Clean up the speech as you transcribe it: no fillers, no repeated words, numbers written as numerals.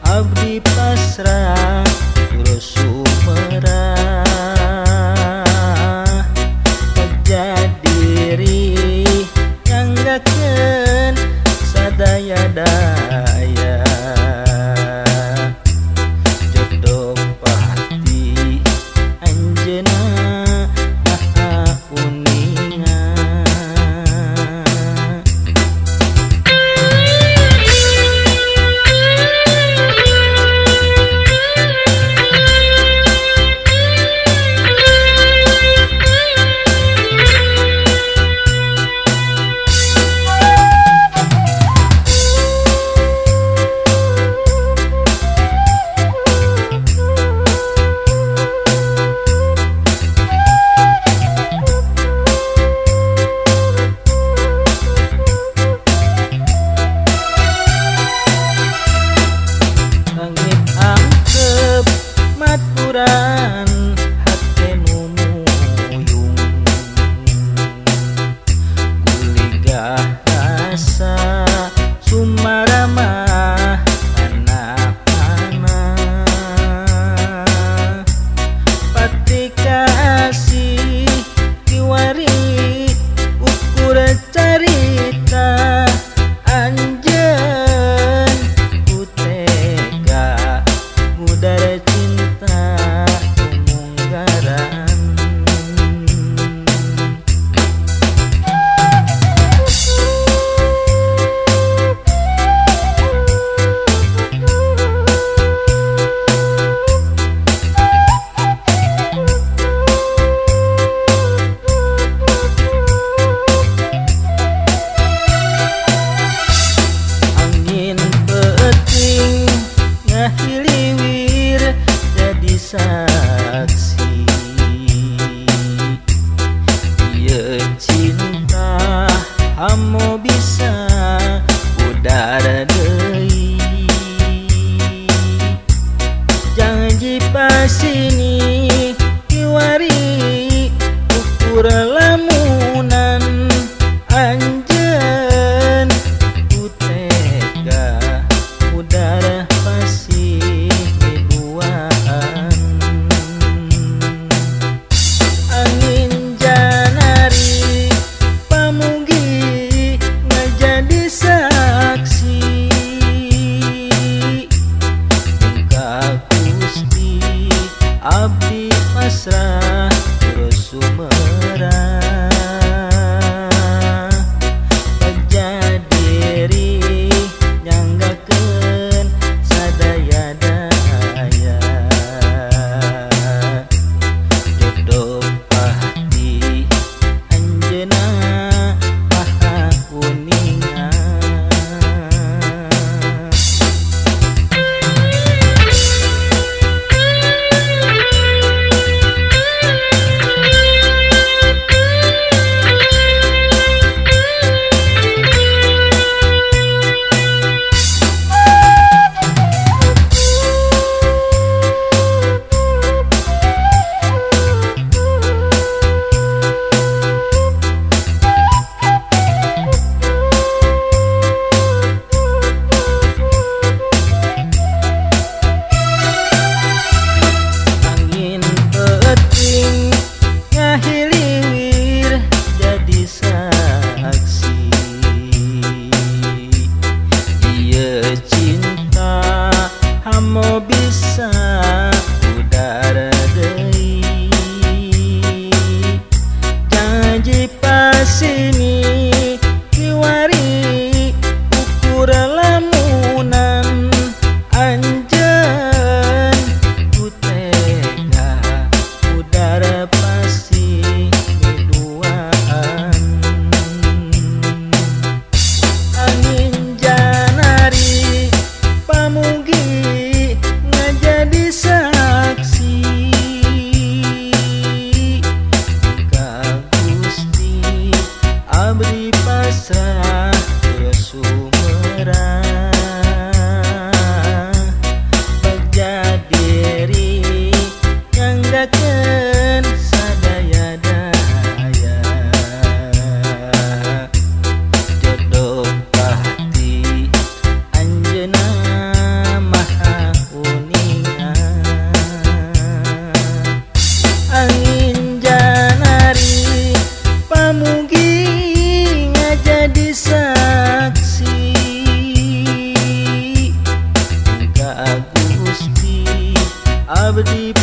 Abdi pasrah terus sumerah bagja diri nyanggakeun sadaya daya jodoh pati anjeunna maha uninga. Langit angkep maturan hate nu muyung guligah rasa sumaramah anak-anak pati kasih kiwari ukur carita anjeun ku tega mudar cinta munggaran. Angin peuting ngahiliwir jadi saksi ieu cinta hamo bisa udara deui janji pasini kiwari ukur lamunan anjeun ku tega udara pasih duaan. Angin janari pamugi ngajadi saksi ka Gusti abdi pasrah terus sumerah bagja diri nyanggakeun sadaya daya jodoh pati anjeunna maha uninga. Angin peuting ngahiliwir jadi saksi ieu cinta hamo bisa udara deui janji pasini kiwari ukur lamunan anjeun ku tega udara pasih duaan. Angin janari pamugi ngajadi Abdi.